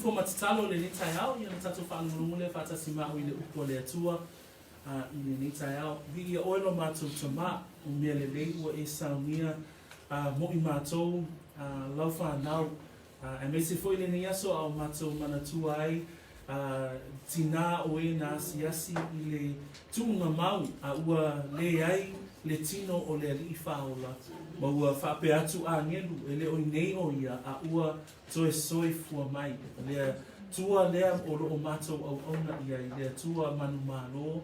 ifo ma tatalo i lenei taeao, ia ona tatou faalogologo lea faatasi ma au i le upu a le Atua i lenei taeao. Viia oe lo matou Tama, o mea lelei ua e saunia mo i matou lau fanau, aemaise foi lenei aso a o matou manatua ai tinā o e na asiasi i le tuuga mau a ua leai le tino o le Alii Faaola, ma ua faapea atu agelu, e le o i nei o ia, a ua toe soifua mai. O le Atua lea o lo o matou auauna i ai, le Atua manumalo,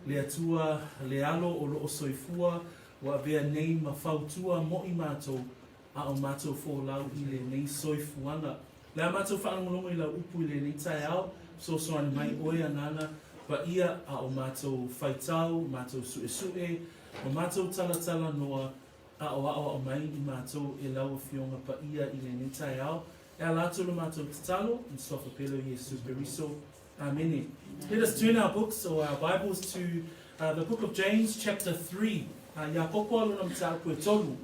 le Atua le Alo o lo o soifua, ua avea nei ma fautua mo i matou, a o matou folau i lenei soifuaga. Le a matou faalogologo i lau upu i lenei taeao, fesoasoani mai oe Agaga Paia a o matou faitau, matou suesue, ma matou talatalanoa a o aʻoaʻo mai i matou e lau Afioga Paia i lenei taeao. E ala atu lo matou tatalo, i le Suafa pele o Iesu Keriso. Amene. Let us turn our books or our Bibles to the book of James chapter 3. Iakopo a lona mataupu e tolu.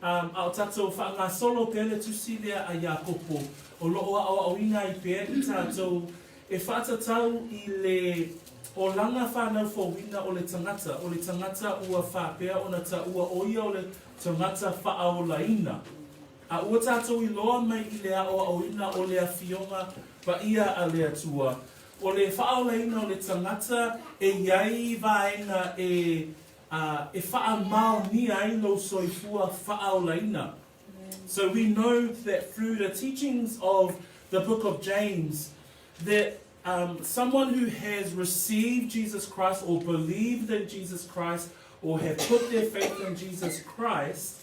A o tatou faagasolo pea le tusi lea a Iakopo, o lo o aʻoaʻoina ai pea i tatou e faatatau i le olaga fanau fouina o le tagata, o le tagata ua faapea ona taua ʻo ia o le tagata faaolaina. A ua tatou iloa mai i le aʻoaʻoina o le Afioga Paia a le Atua, o le faaolaina o le tagata e i ai vaega e a e faamaonia ai lou soifua faaolaina. So we know that through the teachings of the book of James that um, someone who has received Jesus Christ or believed in Jesus Christ or have put their faith in Jesus Christ,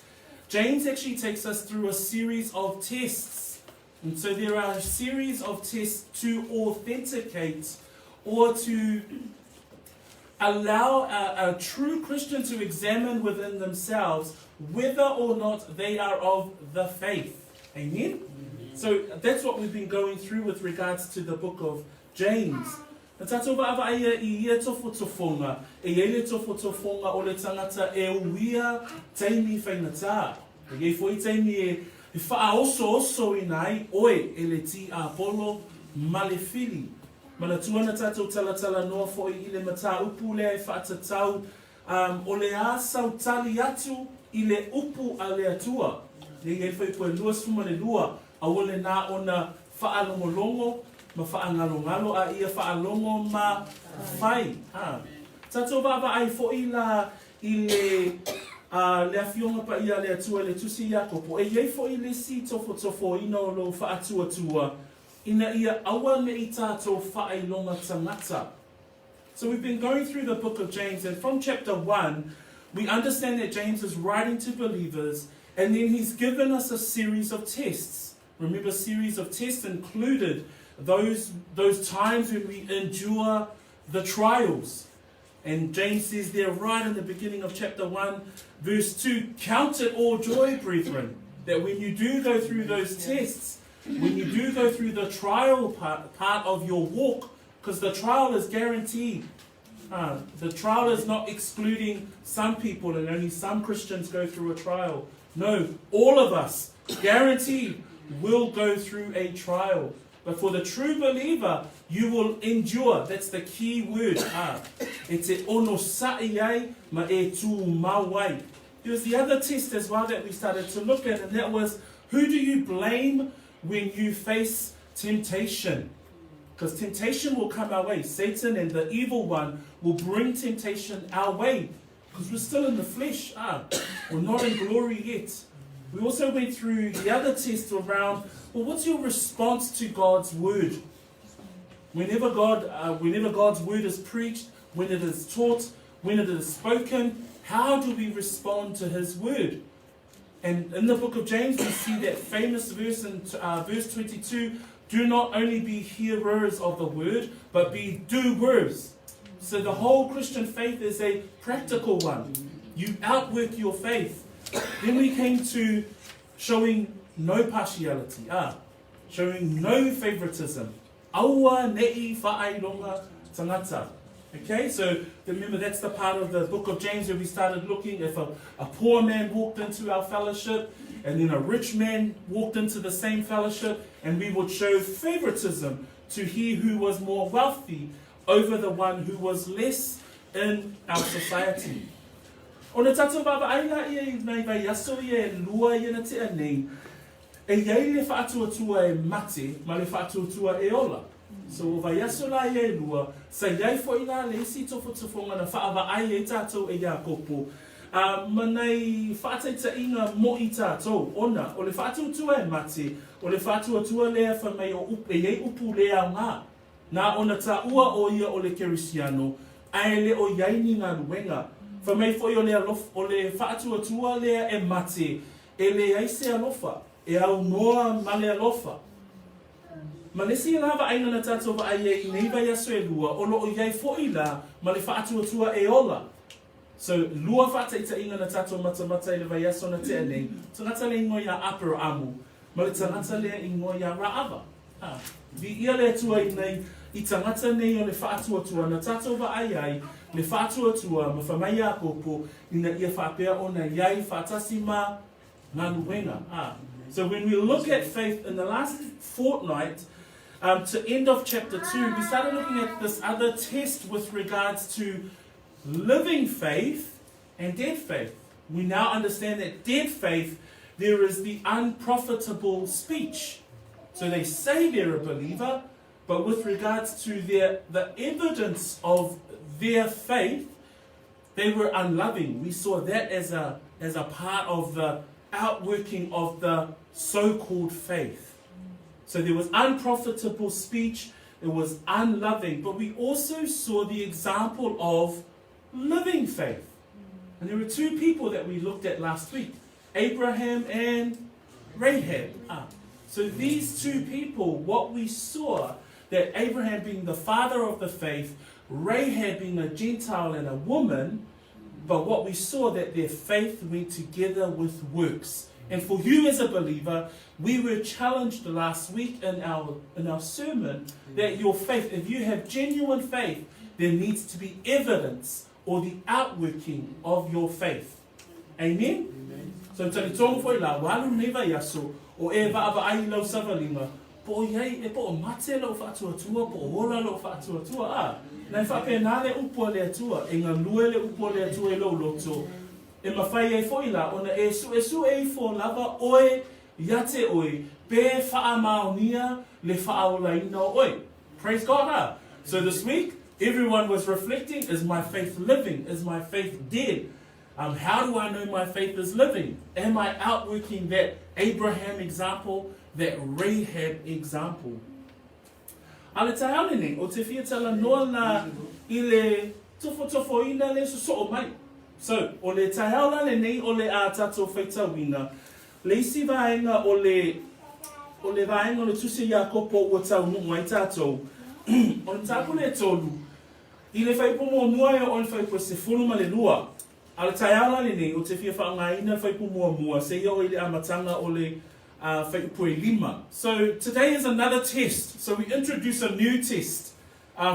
James actually takes us through a series of tests. And so there are a series of tests to authenticate or to allow a, a true Christian to examine within themselves whether or not they are of the faith. Amen? Amen. So that's what we've been going through with regards to the book of James. Na tatou vaavaaia i ia tofotofoga, e iai le tofotofoga o le tangata e uia taimi faigata. E iai foi taimi e faaosoosoina ai oe e le tiapolo ma le fili. Manatua na tatou talatalanoa foi i le mataupu lea e faatatau o le a sautali atu i le upu a le Atua. E i ai foi koe 22, aua le na ona faalogologo ma faagalogalo a ia faalogo ma fai. A. Tatou vaavaai foi la i le a le Afioga Paia a le Atua i le Tusi Iakopo, e i ai foi le isi tofotofoina o lou faatuatua ina ia aua ne i tatou faailoga tagata. So we've been going through the book of James, and from chapter 1, we understand that James is writing to believers, and then he's given us a series of tests. Remember, series of tests included those, those times when we endure the trials. And James says there, right in the beginning of chapter 1, verse 2 Count it all joy, brethren, that when you do go through those tests, when you do go through the trial part, part of your walk, because the trial is guaranteed. The trial is not excluding some people and only some Christians go through a trial. No, all of us, guaranteed, will go through a trial. But for the true believer, you will endure. That's the key word. E te onosaʻi ai ma e tūmau ai. There was the other test as well that we started to look at, and that was who do you blame when you face temptation? Because temptation will come our way. Satan and the evil one will bring temptation our way. Because we're still in the flesh. Ah, we're not in glory yet. We also went through the other test around, well, what's your response to God's word? Whenever, God, whenever God's word is preached, when it is taught, when it is spoken, how do we respond to his word? And in the book of James, we see that famous verse in verse 22 do not only be hearers of the word, but be doers. So the whole Christian faith is a practical one. You outwork your faith. Then we came to showing no partiality, showing no favoritism. Aua ne'i whaailonga tangata. Okay, so remember that's the part of the book of James where we started looking if a, a poor man walked into our fellowship and then a rich man walked into the same fellowship, and we would show favoritism to he who was more wealthy over the one who was less in our society. Ona tātou vaavaai la ia i nai vaiaso ia e lua ia na tea nei, e iai le faatuatua e mate ma le faatuatua e ola. So o vaiaso la ia e lua, sa iai fo'i la le isi tofotofoga na faavaai ai tātou e Iakopo, a, ma nai faataitaiga mo'i tātou, ona o le faatuatua e mate, o le faatuatua lea fai mai o upu, e iai upu le aoga. Na ona taua o ia o le Kerisiano, ae le o iai ni galuega. Fai mai foi o le alofa, o le faatuatua lea e mate, e leai se alofa, e aunoa ma le alofa. Ma le isi la vaaiga na tatou vaai ai i nei vaiaso e lua, o lo o i ai foi la ma le faatuatua e ola. So, lua faataitaiga na tatou matamata i le vaiaso na tea nei, tagata le ingoa iā Aperaamo, ma le tagata lea ingoa iā Raava. Ā, viia le Atua i nei, i tagata nei o le faatuatua na tatou vaai ai, le faatuatua ma fai mai Iakopo, ina ia faapea ona i ai faatasi ma galuega. Ā, so when we look at faith in the last fortnight, um, to end of chapter 2, we started looking at this other test with regards to living faith and dead faith. We now understand that dead faith, there is the unprofitable speech. So they say they're a believer, but with regards to their, the evidence of their faith, they were unloving. We saw that as a, as a part of the outworking of the so-called faith. So there was unprofitable speech, it was unloving, but we also saw the example of living faith. And there were two people that we looked at last week Abraham and Rahab. Ah. So these two people, what we saw, that Abraham being the father of the faith, Rahab being a Gentile and a woman, but what we saw that their faith went together with works. And for you as a believer, we were challenged last week in our, in our sermon that your faith, if you have genuine faith, there needs to be evidence or the outworking of your faith. Amen? Amen. So talitonu foi la, ua alu lenei vaiaso, o e vaavaai i lau savaliga, po o iai, e po o mate lou faatuatua, po o ola lou faatuatua, a, na e faapena le upu a le Atua, e galue le upu a le Atua i lou loto, e mafai ai foi la ona e suesue ifo lava oe ia te oe, pe faamaonia le faaolaina o oe. Praise God, a. So this week, everyone was reflecting, is my faith living? Is my faith dead? Um, how do I know my faith is living? Am I outworking that Abraham example, that Rahab example? A le taeao lenei, o te fia talanoa la i le tofotofoina le sosoo mai. So, o le taeao la lenei o le a tatou faitauina, le isi vaega o le, o le vaega o le Tusi a Iakopo ua taunuu ai tatou, o le mataupu le tolu, I le fuaiupu muamua e oo i le fuaiupu e 12, a o le taeao la lenei, ou te fia faaaogaina le fuaiupu muamua seia oo i le amataga o le fuaiupu e lima. So today is another test. So we introduce a new test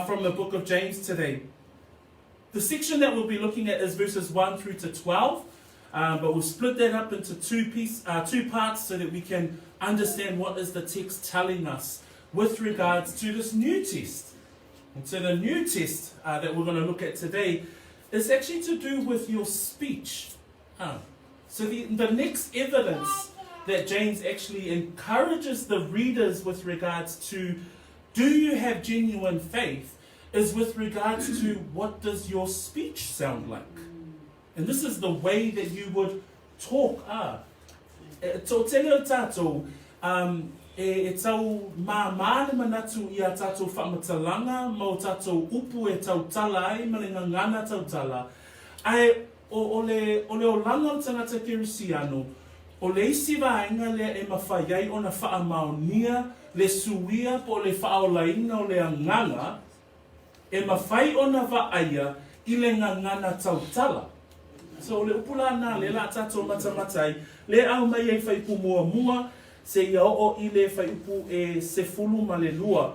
from the book of James today. The section that we'll be looking at is verses 1 through to 12, um, but we'll split that up into two, piece, two parts so that we can understand what is the text telling us with regards to this new test. And so the new test uh, that we're going to look at today is actually to do with your speech. Huh. So the, the next evidence that James actually encourages the readers with regards to do you have genuine faith is with regards to what does your speech sound like. And this is the way that you would talk. Ah. E, tō tele o tātou, um, e, e tau māmā le manatu i a tātou whamatalanga ma o tātou upu e tautala ai ma le ngangana tautala. Ae o, o le, o le olaga o le tagata Kerisiano, o le isi vaega lea e mafai ai ona faamaonia le suia po o le faaolaina o le agaga, e mafai ona vaaia i le gagana tautala. So o le upu la na lea la tatou matamata ai, le aumai ai fuaiupu muamua seia oo i le fuaiupu e 12.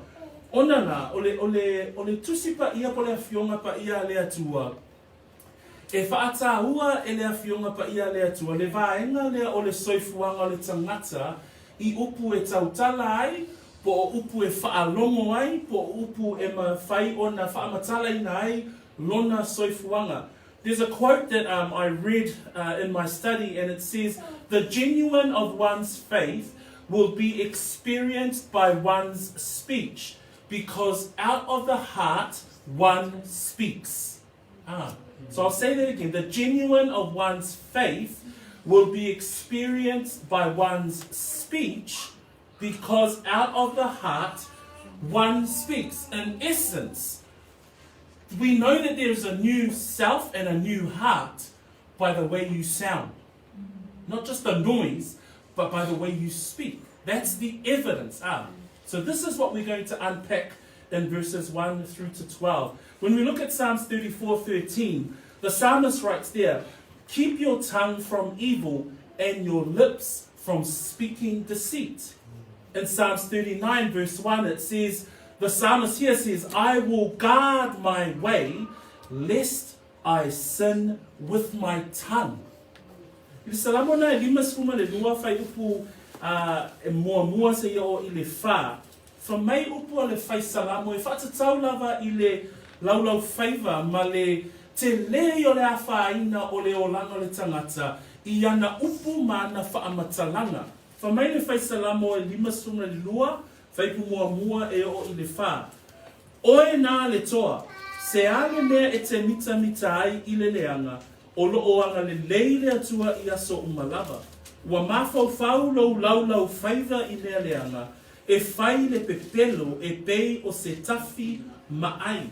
Ona la, o le, o le, o le Tusi Paia po o le Afioga Paia a le Atua, E faatāua e le Afioga Paia a le Atua le vaega lea o le soifuaga o le tagata i upu e tautala ai, po o upu e faalogo ai, po o upu e mafai ona faamatalaina ai lona soifuaga. There's a quote that um, I read uh, in my study and it says, The genuine of one's faith will be experienced by one's speech because out of the heart one speaks. Ah, so I'll say that again. The genuine of one's faith will be experienced by one's speech because out of the heart one speaks. In essence, we know that there's a new self and a new heart by the way you sound. Not just the noise, but by the way you speak. That's the evidence. Ah. So this is what we're going to unpack in verses 1 through to 12. When we look at Psalms 34 13, the psalmist writes there, Keep your tongue from evil and your lips from speaking deceit. In Psalms 39, verse 1, it says, the psalmist here says, I will guard my way, lest I sin with my tongue. I le Salamo na e 52 fuaiupu a e muamua seia oo i le 4, fai mai upu a le fai Salamo e faatatau lava i le laulaufaiva ma le telē o le afaina o le olaga o le tagata i ana upu ma ana faamatalaga. Fai mai le fai Salamo e 52 fuaiupu muamua e oo i le 4, Oe na le toa, se a le mea e te mitamita ai i le leaga, o loo agalelei le Atua i aso uma lava. Ua mafaufau lou laulaufaiva i mea leaga, e fai le pepelo e pei o se tafi maai.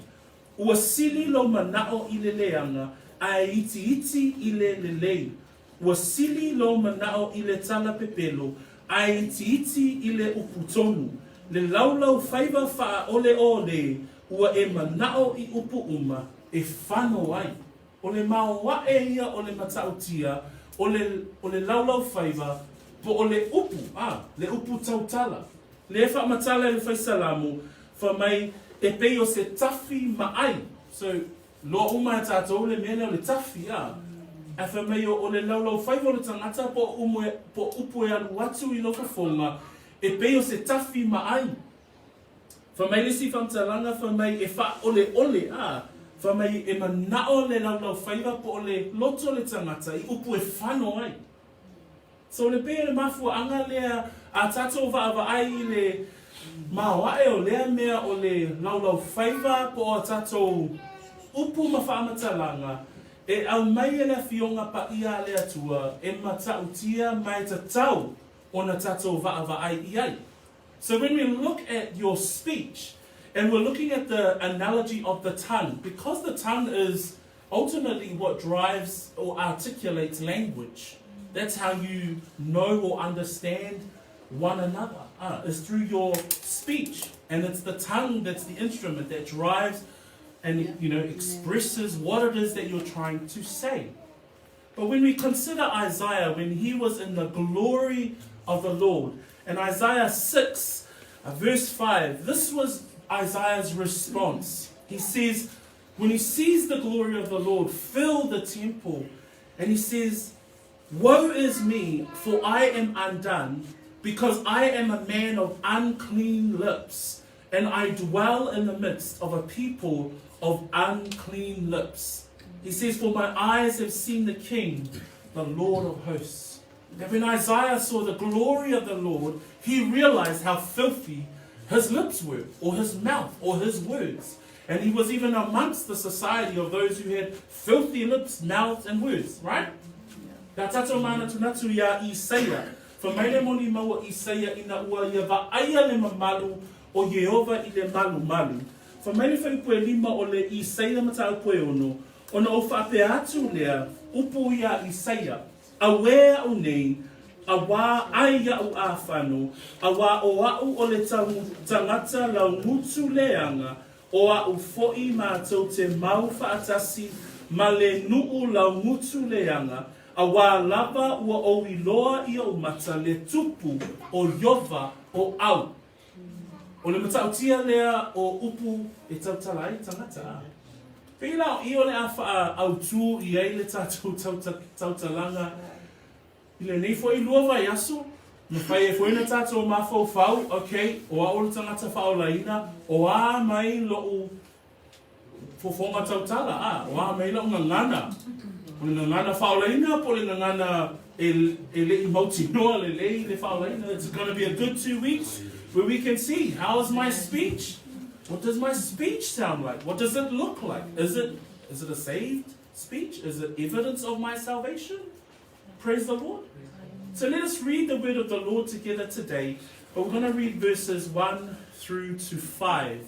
Ua sili lou manao i le leaga, ae itiiti i le lelei. Ua sili lou manao i le tala pepelo, ae itiiti i le upu tonu. Le laulaufaiva faaoleole, ua e manao i upu uma e fano ai. O le maoae ia o le matautia, o le, o le laulaufaiva, po o le upu, a, le upu tautala. Lea e faamatala e le fai Salamo, fai mai, e pei o se tafi maai. So, loa uma e tatou le mea lea o le tafi, a. Ae fai mai o, o le laulaufaiva o le tagata po o umu e, po o upu e alu atu i lou fofoga, e pei o se tafi maai. Fai mai le isi faamatalaga, fai mai e faaoleole, a, fai mai e manao le laulaufaiva po o le loto o le tagata i upu e fano ai. So le pei o le mafuaaga lea a tatou vaavaai i le maoae o lea mea o le laulaufaiva po o a tatou upu ma faamatalaga e aumai e le Afioga Paia a le Atua e matautia ma e tatau ona tatou vaavaai i ai. So when we look at your speech, and we're looking at the analogy of the tongue, because the tongue is ultimately what drives or articulates language. That's how you know or understand one another, is through your speech. And it's the tongue that's the instrument that drives and you know expresses what it is that you're trying to say. But when we consider Isaiah, when he was in the glory of the Lord, in Isaiah 6, uh, verse 5, this was Isaiah's response. He says, when he sees the glory of the Lord fill the temple, and he says, Woe is me, for I am undone, because I am a man of unclean lips, and I dwell in the midst of a people of unclean lips. He says, For my eyes have seen the King, the Lord of hosts. And when Isaiah saw the glory of the Lord, he realized how filthy his lips were, or his mouth, or his words. And he was even amongst the society of those who had filthy lips, mouths, and words, right? Ka tatou manatunatu iā Isaia, fai mai le moni mau o Isaia ina ua ia vaaia le mamalu o Ieova i le malumalu. Fai mai le fuaiupu e 5 o le Isaia mataupu e 6, Ona ou faapea atu lea, upu iā Isaia, Auē aʻu nei, auā ai iaʻu ʻāfano, auā ʻo aʻu o le tagata laugutu leaga, ʻo aʻu foʻi mātou te mau faatasi ma le nuu laugutu leaga, auā lava ua ou iloa i ou mata le tupu o Iova o au. O le matautia lea o upu e tautala ai tagata. Pei la o i o le a faaautu i ai le tatou tautalaga i lenei fo'i lua vaiaso, mafai ai foi ona tatou mafaufau, ok, o a'u o le tagata faaolaina, o a mai lo'u fofoga tautala, a, o a mai la'u gagana, o le gagana faaolaina po o le gagana e, e le'i mautinoa lelei le faaolaina. It's gonna be a good 2 weeks where we can see, how is my speech? What does my speech sound like? What does it look like? Is it a saved speech? Is it evidence of my salvation? Praise the Lord. So let us read the word of the Lord together today. But we're going to read verses 1 through to 5.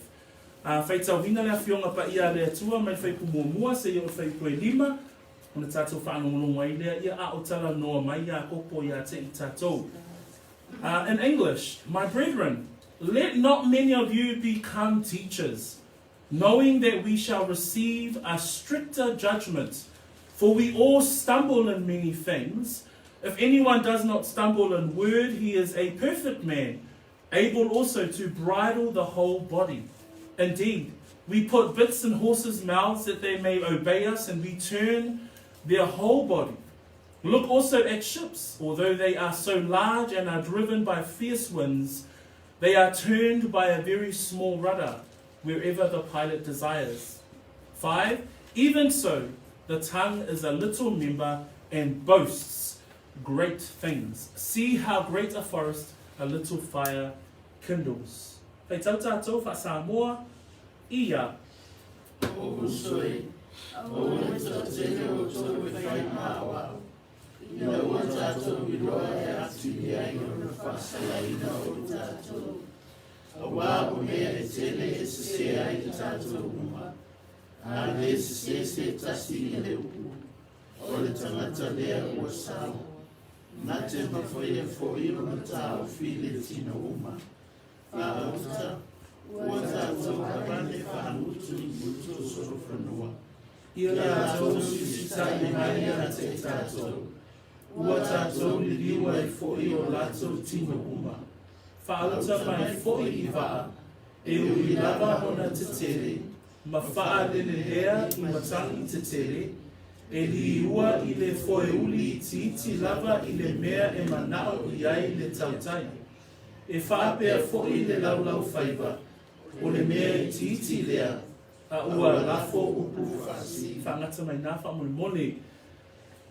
Faitauina le afioga paia a le Atua mai fuaiupu muamua seia oo fuaiupu e lima, ona tatou faalogologo ai lea ia a o talanoa mai Iakopo ia te i tatou. In English, "My brethren, let not many of you become teachers, knowing that we shall receive a stricter judgment. For we all stumble in many things. If anyone does not stumble in word, he is a perfect man, able also to bridle the whole body. Indeed, we put bits in horses' mouths that they may obey us, and we turn their whole body. Look also at ships, although they are so large and are driven by fierce winds, they are turned by a very small rudder, wherever the pilot desires. 5. Even so, the tongue is a little member and boasts great things. See how great a forest a little fire kindles." Faitau tatou faa-Samoa, ia. O'u uso e, aua le toatele o outou e fai ma aoao, ina ua tatou iloa e atili ai ona faasalaina o i tatou. Auā o mea e tele e sesē ai i tatou uma. A lē sesē se tasi i le upu, o le tagata lea ua sao. Na te mafaia fo'i ona taofi le tino uma. Faauta, ua tatou avane faagutu i gutu o solofanua. Ia Ia latou sisitai mai ia te i tatou. Ua tatou liliu ai fo'i o latou tino uma. Faauta mai fo'i i vaa, e ui lava ona tetele, ma faalelelea i matagi tetele, e liua i le foeuli itiiti lava i le mea e manao i ai le tautai. E faapea fo'i le laulaufaiva, o le mea itiiti lea, a ua lafo upu faasī. Faagata mai nā faamolemole.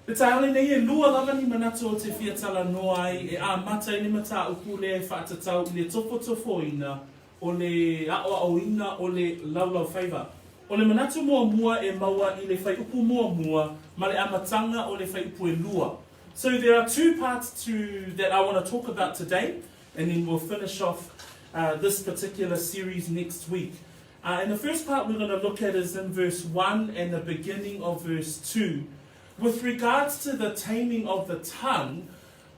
Le taeao lenei e lua lava ni manatu ou te fia talanoa ai e amata ai le mataupu lea e faatatau i le tofotofoina o le aoaoina o le laulaufaiva. O le manatu muamua e maua i le fuaiupu muamua ma le amataga o le fuaiupu e lua. So there are two parts to that I want to talk about today, and then we'll finish off this particular series next week. And the first part we're going to look at is in verse 1 and the beginning of verse 2, with regards to the taming of the tongue,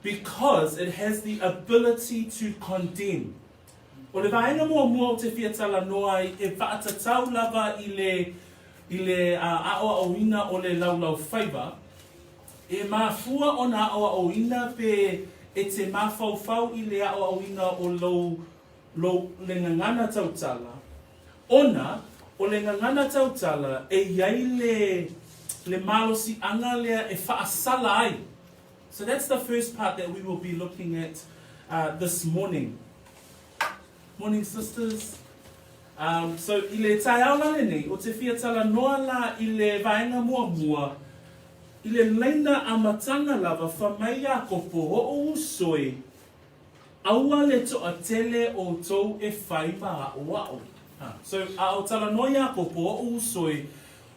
because it has the ability to condemn. O le vaega muamua ou te fia talanoa ai e faatatau lava i le aoaoina o le laulaufaiva, e mafua ona aoaoina pe e te mafaufau i le aoaoina o lou, lou le gagana tautala, ona o le gagana tautala e i ai le malosiaga lea e faasala ai. So that's the first part that we will be looking at this morning. Morning, sisters. So, i le taeao la lenei, ou te fia talanoa la i le vaega muamua, i le laina amataga lava fai mai Iakopo o'u uso e, aua le toatele o outou e fai ma aoao. Ha. So, a o talanoa Iakopo o'u uso e,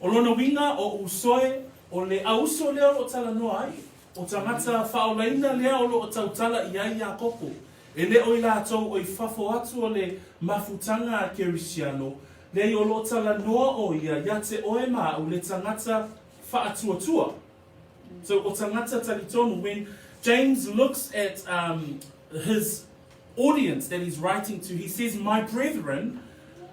o lona uiga o'u uso e, o le auso lea o loo talanoa ai, o tagata faaolaina lea o loo tautala i ai Iakopo. E le o i latou o i fafo atu o le mafutaga a Kerisiano, leai o loo talanoa o ia ia te oe ma a'u le tagata faatuatua. So o tagata talitonu, when James looks at his audience that he's writing to, he says, "My brethren,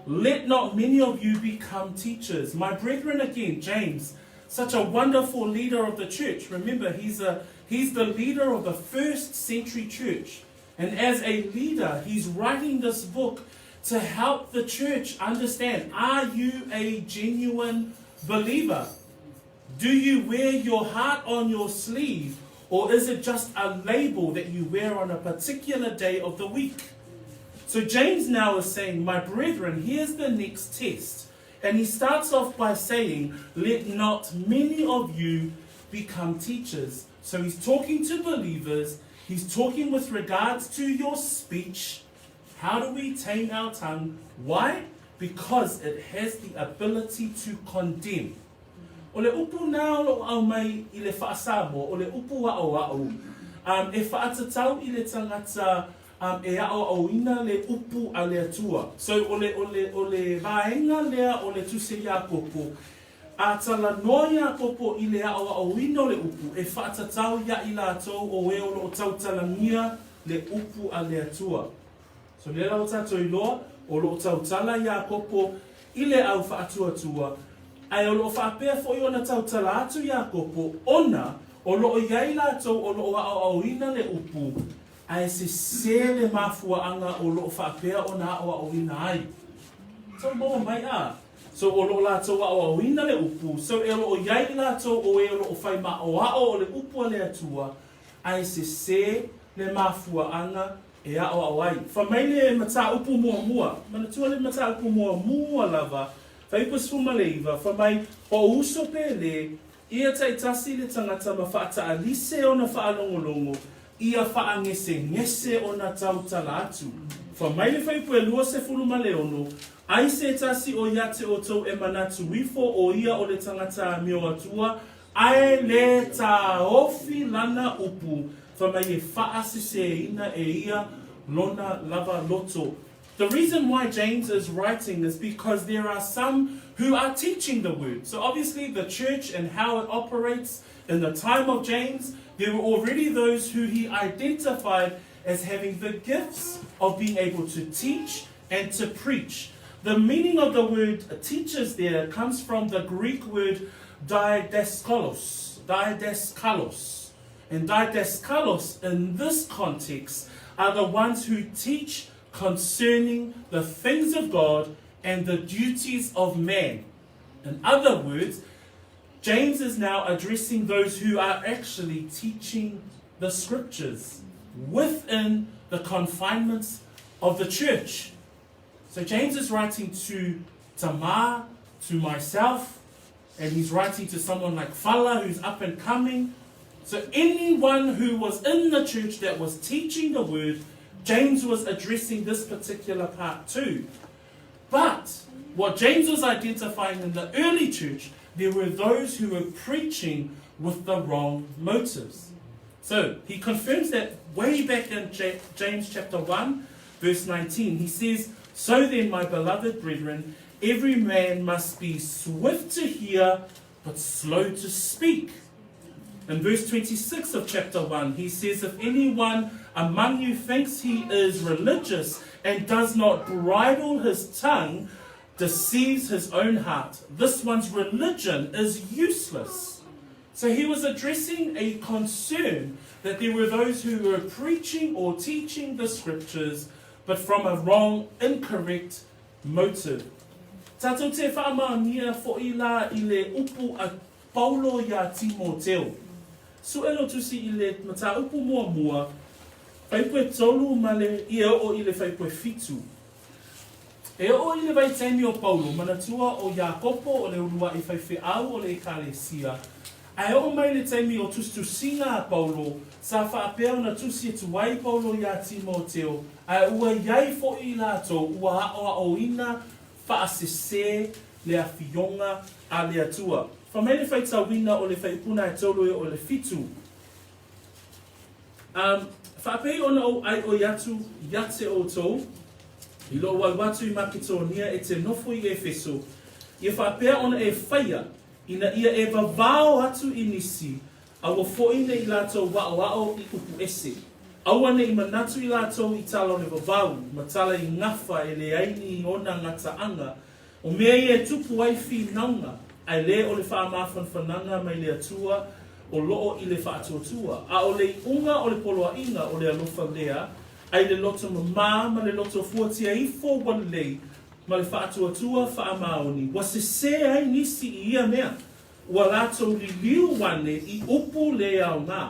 let not many of you become teachers." My brethren, again, James, such a wonderful leader of the church. Remember, he's the leader of the first century church. And as a leader, he's writing this book to help the church understand, are you a genuine believer? Do you wear your heart on your sleeve, or is it just a label that you wear on a particular day of the week? So James now is saying, My brethren, here's the next test. And he starts off by saying, Let not many of you become teachers. So he's talking to believers, he's talking with regards to your speech. How do we tame our tongue? Why? Because it has the ability to condemn. O le upu nā o lo'o aumai i le faa-Samoa, o le upu a'oa'o, um, e faatatau i le tagata um, e aʻoaʻoina le upu a le Atua. So, o le, o le, o le vaega lea o le Tusi a Iakopo, a talanoa Iakopo i le aʻoaʻoina o le upu, e faatatau iā i latou o e o loo tautalagia le upu a le Atua. So lea la ua tatou iloa, o lo o tautala Iakopo i le au faatuatua, ae o lo o faapea foi ona tautala atu Iakopo ona o lo o i ai latou o lo o aoaoina le upu, ae sese le mafuaaga o lo o faapea ona aoaoina ai. Tau maua mai a? So o lo o latou aoaoina le upu, so e o lo o i ai i latou o e o lo o fai maʻoaʻo o le upu a le Atua, ae sese le mafuaaga e aʻoaʻo ai. Fai mai le mataupu muamua, manatua le mataupu muamua lava, fuaiupu 19, fai mai, O uso pele, ia taitasi le tagata ma faataalise ona faalogologo, ia faagesegese ona tautala atu. Fai mai le fuaiupu e 26, Ai se tasi o ia te outou e manatu ifo o ia o le tagata amio Atua, ae le taofi lana upu, fai mai e faaseseina e ia lona lava loto. The reason why James is writing is because there are some who are teaching the word. So obviously the church and how it operates in the time of James, there were already those who he identified as having the gifts of being able to teach and to preach. The meaning of the word teachers there comes from the Greek word didaskalos. Didaskalos. And didaskalos in this context are the ones who teach concerning the things of God and the duties of man. In other words, James is now addressing those who are actually teaching the scriptures within the confinements of the church. So James is writing to Tamar, to myself, and he's writing to someone like Fala who's up and coming. So anyone who was in the church that was teaching the word, James was addressing this particular part too. But what James was identifying in the early church, there were those who were preaching with the wrong motives. So he confirms that way back in James chapter 1, verse 19. He says, So then, my beloved brethren, every man must be swift to hear, but slow to speak. In verse 26 of chapter 1, he says, If anyone among you thinks he is religious and does not bridle his tongue, deceives his own heart. This one's religion is useless. So he was addressing a concern that there were those who were preaching or teaching the scriptures, but from a wrong, incorrect motive. Tatou te faamaonia foʻi la i le upu a Paulo iā Timoteo. Sue lo tusi i le mataupu muamua, fuaiupu e tolu ma le i e oo i le fuaiupu e fitu. E oo i le vaitaimi o Paulo, manatua o Iakopo o le uluaʻi faifeau o le Ekalesia, a e oo mai le taimi o tusitusiga a Paulo, sa faapea ona tusi atu ai Paulo iā Timoteo, ae ua i ai foʻi i latou ua aʻoaʻoina faasesē le afioga a le Atua. Fai mai le faitauina o le fuaiupu e tolu e oo i le fitu. Um, faapei ona ou ʻaiʻoi atu ia te outou, i lou alu atu i Maketonia e te nofo i Efeso, ia faapea ona e faia, ina ia e vavao atu i nisi, aua foʻi nei latou aʻoaʻo i upu ese. Aua nei manatu i latou i tala o le vavau, ma tala i gafa e leai ni ona gataaga, O mea ia e tupu ai finauga, ae le o le faamafanafanaga mai le Atua o loo i le faatuatua, a o le iuga o le poloaiga o le alofa lea, a i le loto mamā ma le loto fuatia ifo ua lelei. ma le faatuatua faamaoni, ua sesē ai nisi i ia mea, ua latou liliu ane i upu le aoga,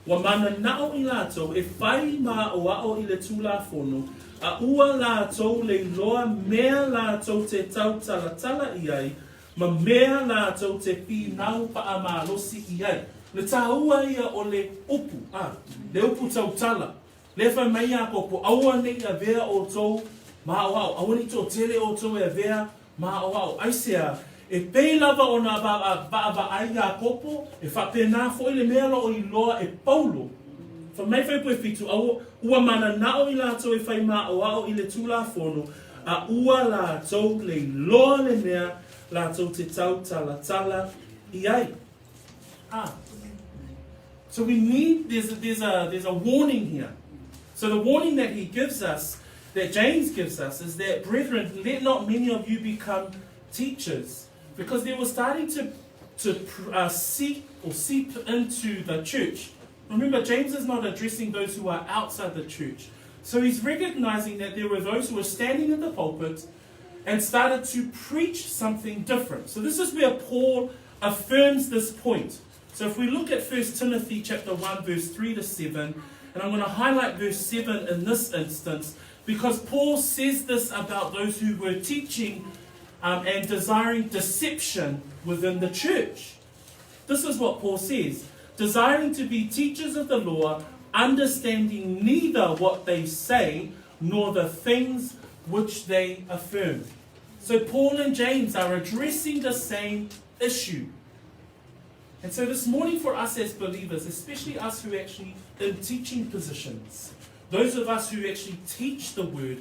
ua mananao i latou e fai ma aʻoaʻo i le Tulafono, a ua latou le iloa mea latou te tautalatala i ai, ma mea latou te pinau paʻamalosi i ai. O le tāua ia o le upu, a, le upu tautala. Lea fai mai Iakopo, Aua ne i avea outou ma aʻoaʻo, aua ne i toatele outou e avea ma aʻoaʻo. Aisea? E pei lava ona vaavaai Iakopo, e faapena foi le mea lo o iloa e Paulo. Fai mai Fuaiupu e fitu, Aua, ua mananao i latou e fai ma aʻoaʻo i le Tulafono, a ua latou le iloa le mea latou te tautalatala i ai. Ah. So we need, there's a, there's a, there's a warning here. So the warning that he gives us, that James gives us, is that, brethren, let not many of you become teachers. Because they were starting to, to uh, seep or seep into the church. Remember, James is not addressing those who are outside the church. So he's recognizing that there were those who were standing in the pulpit and started to preach something different. So this is where Paul affirms this point. So if we look at 1 Timothy chapter 1 verse 3 to 7, and I'm going to highlight verse 7 in this instance because Paul says this about those who were teaching um, and desiring deception within the church. This is what Paul says desiring to be teachers of the law, understanding neither what they say nor the things which they affirm. So Paul and James are addressing the same issue. And so this morning for us as believers, especially us who actually in teaching positions, those of us who actually teach the word,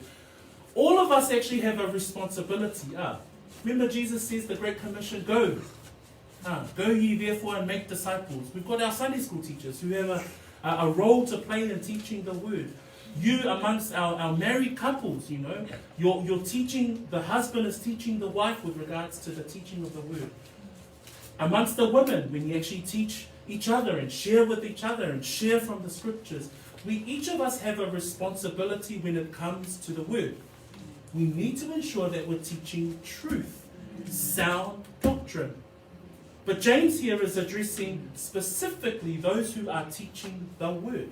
all of us actually have a responsibility. Ah, remember Jesus says the Great Commission, go. Ah, go ye therefore and make disciples. We've got our Sunday school teachers who have a, a, a role to play in teaching the word. You amongst our, our married couples, you know, you're, you're teaching, the husband is teaching the wife with regards to the teaching of the word. Amongst the women, when you actually teach each other and share with each other and share from the scriptures, we each of us have a responsibility when it comes to the word. We need to ensure that we're teaching truth, sound doctrine. But James here is addressing specifically those who are teaching the word.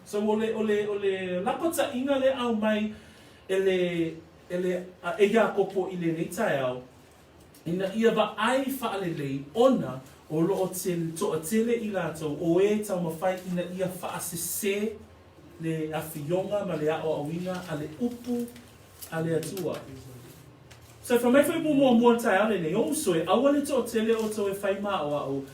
So o le, o le, o le lapataʻiga le au mai e le, e le, e Iakopo i lenei taeao, ina ia vaai faalelei ona o lo o toatele i latou o e taumafai ina ia faasesē le afioga ma le aoaoina a le upu a le Atua. So fai mai foi mo muamua taeao lenei, o uso e aua le toatele outou e fai ma aoao,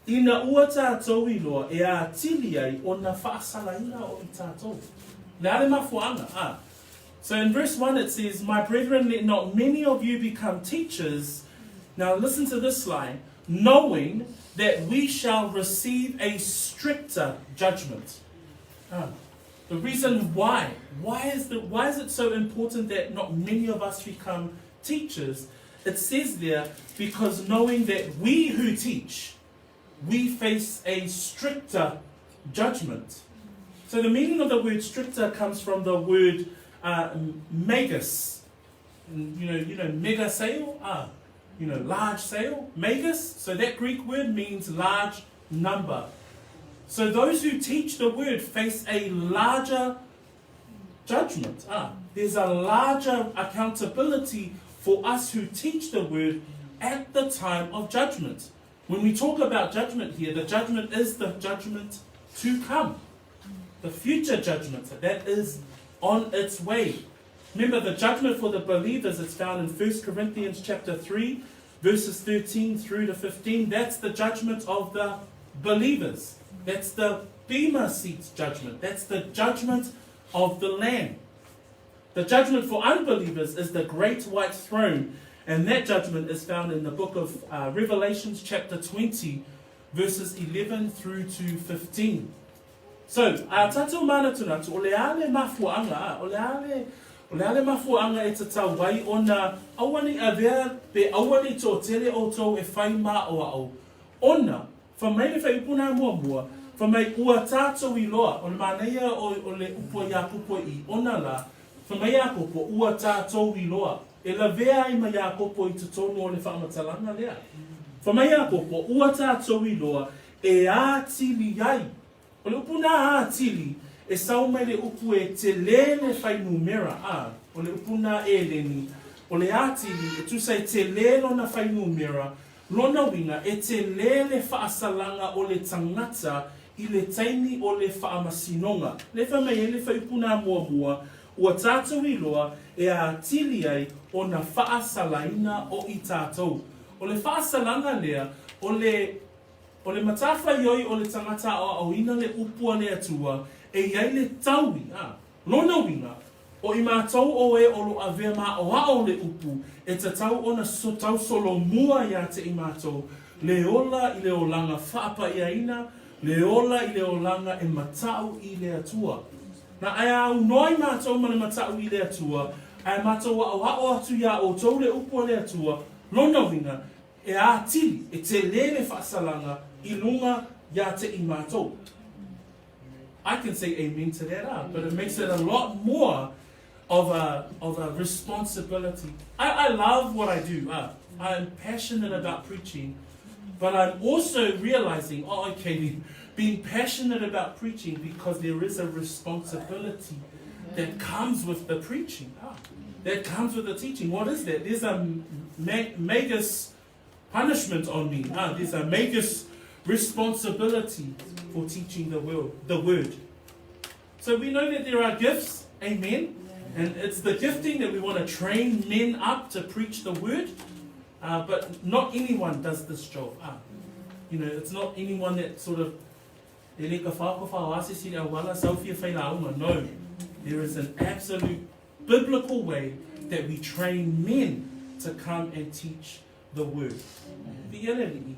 ina ua tatou iloa e atili ai ona faasalaina o i tatou. Le a le mafuaaga, a. So in verse 1 it says, My brethren, let not many of you become teachers. Now listen to this line, knowing that we shall receive a stricter judgment. Ah, the reason why, why is, the, why is it so important that not many of us become teachers? It says there, because knowing that we who teach, we face a stricter judgment. So the meaning of the word stricter comes from the word uh, megas. You know, you know, mega sail, ah, you know, large sail, megas. So that Greek word means large number. So those who teach the word face a larger judgment. Ah, there's a larger accountability for us who teach the word at the time of judgment. When we talk about judgment here, the judgment is the judgment to come. The future judgment that is on its way. Remember, the judgment for the believers is found in 1 Corinthians chapter 3, verses 13 through to 15. That's the judgment of the believers. That's the Bema seat judgment. That's the judgment of the Lamb. The judgment for unbelievers is the great white throne, and that judgment is found in the book of uh, Revelations, chapter 20, verses 11 through to 15. So, a tātou mānatunatu, o le a le mafuaanga, o le a le, o le a le mafuaanga e tatau ai ona aua nei avea pe aua nei toatele outou e whai mā o ao. Ona, Fai mai le fuaiupu na muamua, fai mai ua tātou iloa, o le manaia o, o le upu a Iakopo i ona la, fai mai Iakopo, ua tātou iloa. E lavea ai ma Iakopo i totonu o le faamatalaga lea. Fai mai Iakopo, Ua tatou iloa e atili ai. O le upu na atili, e sau mai le upu e telē le fuainumera, a, o le upu na Eleni, o le atili, e tusa e telē lona fuainumera, lona uiga e telē le faasalaga o le tagata i le taimi o le faamasinoga. Lea fai mai ai le fuaiupu na muamua, Ua tatou iloa e atili ai ona faasalaina o i tatou. O le faasalaga lea, o le, o le matafaioi o le tagata aoaoina le upu a le Atua, e i ai le taui, a. Lona uiga, o i matou o e o lo avea maʻoaʻo le upu, e tatau ona tau solomua iā te i matou, le ola i le olaga faapaiaina, le ola i le olaga e mataʻu i le Atua. Na ae aunoa i matou ma le mataʻu i le Atua, ae matou aʻoaʻo atu iā ʻoutou le upu a le Atua, lona uiga, e atili, e telē le faasalaga i luga iā te i matou. I can say amen to that, ah, but it makes it a lot more of a, of a responsibility. I, I love what I do. Ah. I am passionate about preaching, but I'm also realizing, oh, okay, being passionate about preaching because there is a responsibility that comes with the preaching, ah, that comes with the teaching. What is that? There's a magus punishment on me. Ah, there's a magus responsibility for teaching the, world, the word. So we know that there are gifts, amen. And it's the gifting that we want to train men up to preach the word. But not anyone does this job. You know, it's not anyone that sort of e le ka whao se si le sau fia whai lauga. No. There is an absolute biblical way that we train men to come and teach the word. Viia le Alii.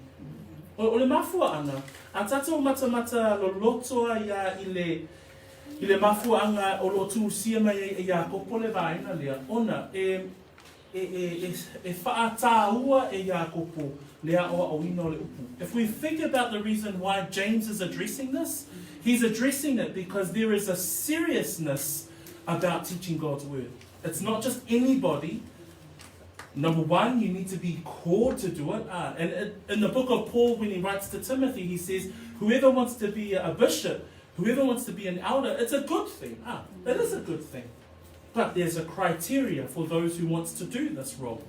O, o le mafuaʻaga, a tatou matamata loloto ia i le, i le mafuaʻaga o lo o tuusia mai ai e Iakopo le vaega lea, ona e, e, e, e, e faatāua e Iakopo le aʻoaʻoina o le upu. If we think about the reason why James is addressing this, he's addressing it because there is a seriousness about teaching God's word. It's not just anybody. Number one, you need to be called to do it. And it, in the book of Paul, when he writes to Timothy, he says, whoever wants to be a bishop, whoever wants to be an elder, it's a good thing. It is a good thing. But there's a criteria for those who wants to do this role.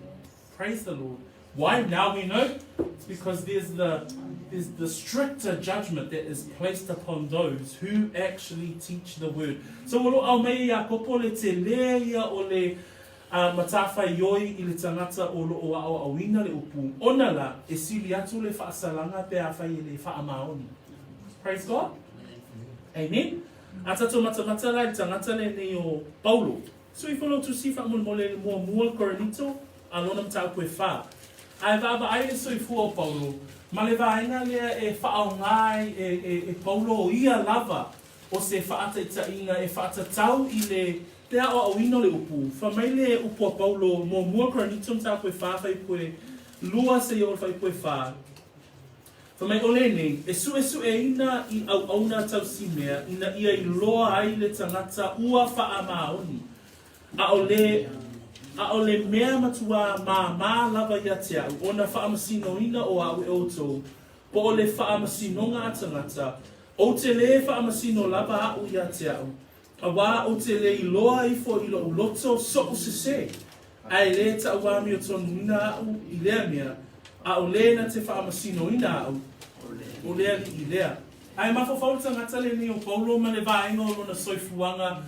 Praise the Lord. Why? Now we know. It's because there's the, there's the stricter judgment that is placed upon those who actually teach the word. So o lo o aumai e Iakopo le telē ia o le a matafaioi i le tagata o lo o aʻoaʻoina le upu, ona la e sili atu le faasalaga pe afai e le faamaoni. Praise God. Amen. A tatou matamata la i le tagata lenei o Paulo. Sui fono tusi faamolemole i le muamua Korinito a lona mataupu e fa. A e vaavaai le soifua o Paulo ma le vaega lea e faaaoga ai e, e, e Paulo o ia lava o se faataitaiga e faatatau i le le aʻoaʻoina o le upu. Fai mai le upu a Paulo, muamua Korinito mataupu e fa fuaiupu e lua seia oo i le fuaiupu e fa. Fai mai o lenei, e suʻesuʻeina i auauna tausimea ina ia iloa ai le tagata ua faamaoni. ʻAʻole, ʻaʻole mea matuā māmā lava ia te aʻu ona faamasinoina o aʻu e ʻoutou, po o le faamasinoga a tagata, ou te lē faamasino lava aʻu ia te aʻu, auā ou te lē iloa ifo i loʻu loto soʻu sesē, ae lē taʻu amiotonuina aʻu i lea mea, ʻaʻole na te faamasinoina aʻu, o le aliʻi lea. Ae mafaufau le tagata lenei o Paulo ma le vaega o lona soifuaga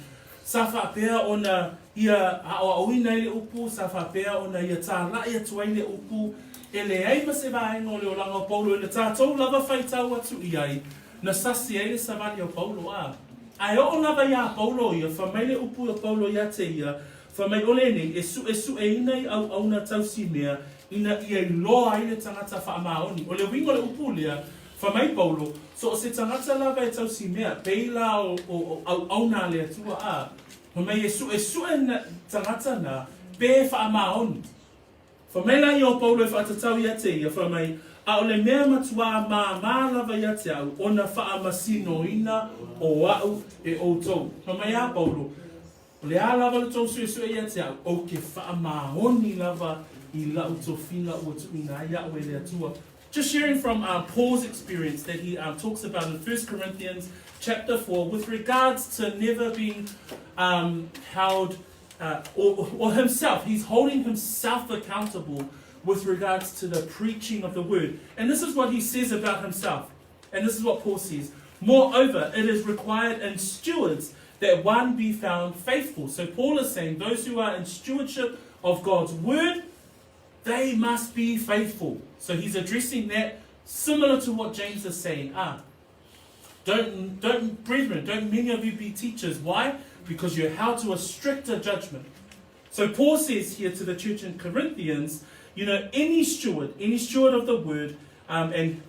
sa faapea ona ia aʻoaʻoina ai le upu, sa faapea ona ia tālaʻi atu ai le upu, e leai ma se vaega o le olaga o Paulo i le tatou lava faitau atu i ai, na sasi ai le savali o Paulo, a. Ae oo lava iā Paulo ia, fai mai le upu o Paulo iā te ia, fai mai o lenei, e suʻesuʻeina i auauna tausimea, ina ia iloa ai le tagata faamaoni. O le uiga o le upu lea, Fai mai Paulo, so o se tagata lava e tausimea, pei la o, o, o auauna a le Atua, a, fai mai e suʻesuʻe na, tagata na, pe faamaoni. Fai mai la ia o Paulo e faatatau ia te ia, fai mai, ʻAʻole mea matuā māmā lava ia te aʻu, ona faamasinoina o aʻu e ʻoutou. Fai mai a Paulo. O le a lava le tou suesue ia te au, ou te faamaoni lava i la'u tofiga ua tuuina ai iaʻu e le Atua. Just sharing from uh, Paul's experience that he um, talks about in 1 Corinthians chapter 4 with regards to never being um, held, uh, or, or himself, he's holding himself accountable with regards to the preaching of the word. And this is what he says about himself. And this is what Paul says. Moreover, it is required in stewards that one be found faithful. So Paul is saying those who are in stewardship of God's word, they must be faithful. So he's addressing that similar to what James is saying. Ah, don't, don't, brethren, don't many of you be teachers. Why? Because you're held to a stricter judgment. So Paul says here to the church in Corinthians, you know, any steward, any steward of the word, um, and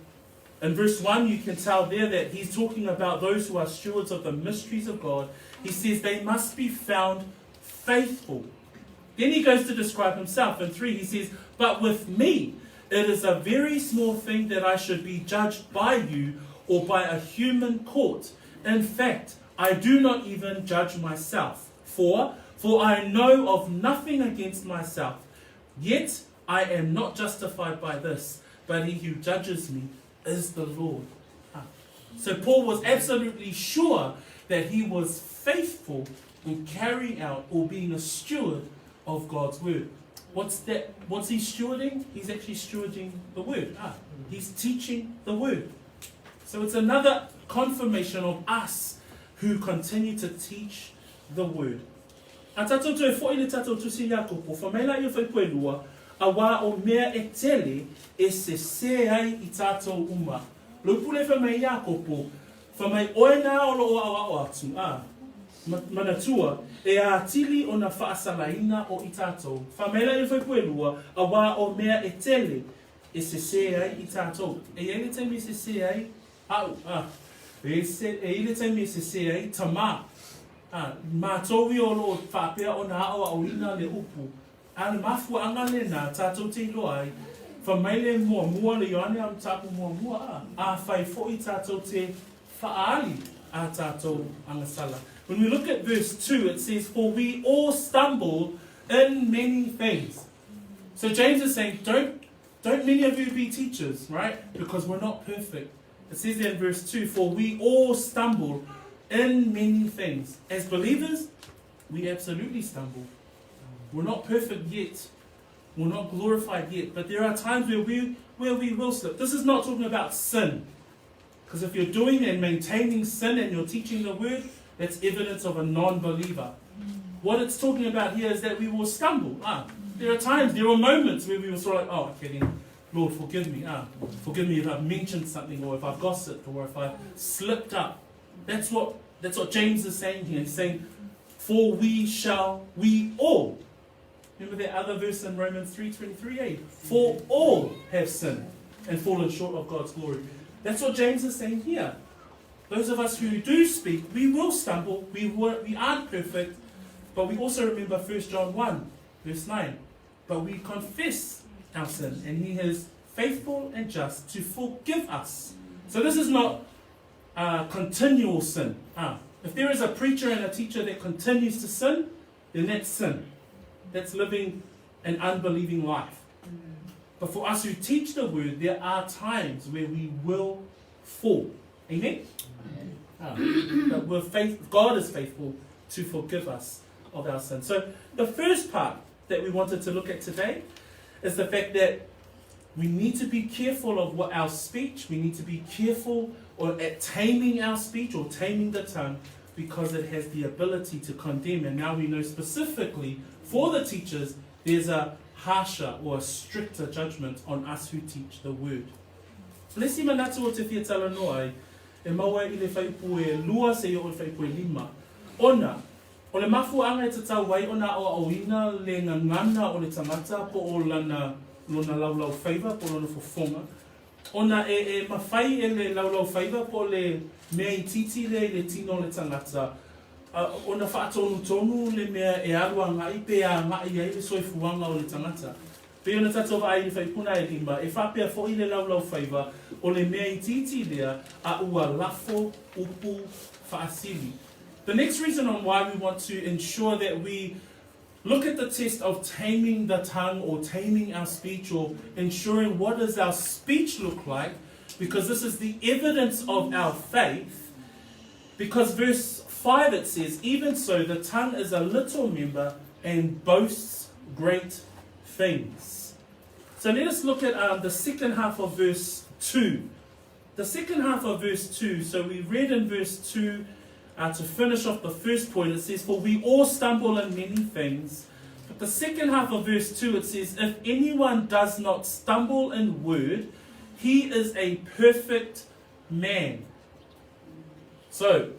in verse 1 you can tell there that he's talking about those who are stewards of the mysteries of God. He says they must be found faithful. Then he goes to describe himself. In 3 he says, But with me it is a very small thing that I should be judged by you or by a human court. In fact, I do not even judge myself. For, for I know of nothing against myself. Yet I am not justified by this, but he who judges me is the Lord. Ah. So Paul was absolutely sure that he was faithful in carrying out or being a steward of God's word. What's that? What's he stewarding? He's actually stewarding the word. Ah, he's teaching the word. So it's another confirmation of us who continue to teach the word. A tatou toe foʻi le tatou tusi Iakopo, fa mai laia faipuelua, auā o mea e tele e sesē ai i tatou uma. Lou pule fa mai Iakopo, fa mai oe nā o loo aʻoaʻo atu, a, manatua, e atili ona faasalaina o i tatou. Fa mai laia faipuelua, auā o mea e tele e sesē ai i tatou. E iai le taimi e sesē ai A'u, a, e se, e i le taimi e sesē ai, tamā, a, mātou ia o lo o faapea ona aʻoaʻoina le upu, a le mafuaaga lenā tātou te iloa ai, fa mai le muamua le Ioane a mataupu muamua, a, afai foʻi tātou te faaali a tātou agasala. When we look at verse 2, it says, For we all stumble in many things. So James is saying, don't Don't many of you be teachers, right? Because we're not perfect. It says there in verse 2 For we all stumble in many things. As believers, we absolutely stumble. We're not perfect yet. We're not glorified yet. But there are times where we, where we will slip. This is not talking about sin. Because if you're doing and maintaining sin and you're teaching the word, that's evidence of a non believer. What it's talking about here is that we will stumble. Ah, there are times, there are moments where we will sort of like, oh, okay, then, Lord, forgive me. Ah, forgive me if I've mentioned something or if I've gossiped or if I've slipped up. That's what, that's what James is saying here. He's saying, for we shall, we all. Remember that other verse in Romans 3.23, eh? For all have sinned and fallen short of God's glory. That's what James is saying here. Those of us who do speak, we will stumble, we, were, we aren't perfect, but we also remember 1 John 1, verse 9. But we confess our sin, and he is faithful and just to forgive us. So this is not uh, continual sin. Ah, if there is a preacher and a teacher that continues to sin, then that's sin. That's living an unbelieving life. But for us who teach the word, there are times where we will fall. Amen? Amen. Ah, but we're faith, God is faithful to forgive us of our sin. So the first part that we wanted to look at today is the fact that we need to be careful of what our speech, we need to be careful or at taming our speech or taming the tongue because it has the ability to condemn. And now we know specifically for the teachers, there's a harsher or a stricter judgment on us who teach the word. Le isi manatu o te fia talanoa ai, e mau ai i le faipue lua seia oo i le faipue lima. Ona, o le mafuaaga e tatau ai ona aoaoina le gagana o le tagata po o lana lona laulaufaiva po o lona fofoga, ona e e mafai e le laulaufaiva po o le mea itiiti lea i le tino o le tagata ona faatonutonu le mea e alu agai pe agai ai le soifuaga o le tagata. Pei ona tatou vaai i le faipuna e lima, e faapea foi le laulaufaiva o le mea itiiti lea a ua lafo upu faasili. The next reason on why we want to ensure that we look at the test of taming the tongue or taming our speech or ensuring what does our speech look like, because this is the evidence of our faith. Because verse 5 it says, Even so, the tongue is a little member and boasts great things. So let us look at um, the second half of verse 2. The second half of verse 2, so we read in verse 2 uh, to finish off the first point, it says, For we all stumble in many things. But the second half of verse 2, it says, If anyone does not stumble in word, he is a perfect man. So,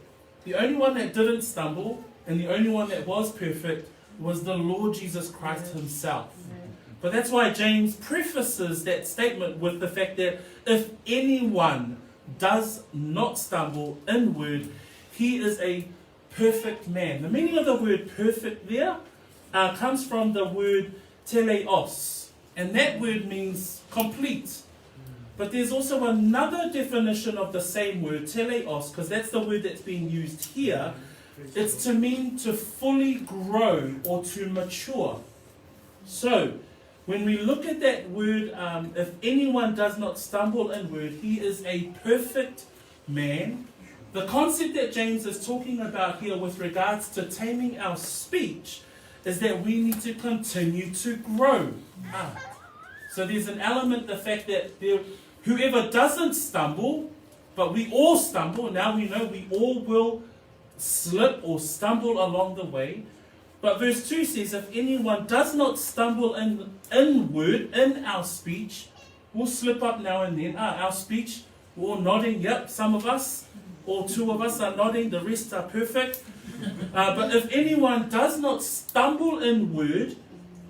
the only one that didn't stumble and the only one that was perfect was the Lord Jesus Christ himself. But that's why James prefaces that statement with the fact that if anyone does not stumble in word, he is a perfect man. The meaning of the word perfect there uh, comes from the word teleos, and that word means complete. But there's also another definition of the same word, teleos, because that's the word that's being used here. It's to mean to fully grow or to mature. So, when we look at that word, um, if anyone does not stumble in word, he is a perfect man. The concept that James is talking about here with regards to taming our speech is that we need to continue to grow. Ah. So there's an element, the fact that there, whoever doesn't stumble, but we all stumble, now we know we all will slip or stumble along the way. But verse 2 says, if anyone does not stumble in, in word, in our speech, we'll slip up now and then. Ah, our speech, we're all nodding, yep, some of us, or two of us are nodding, the rest are perfect. Uh, but if anyone does not stumble in word,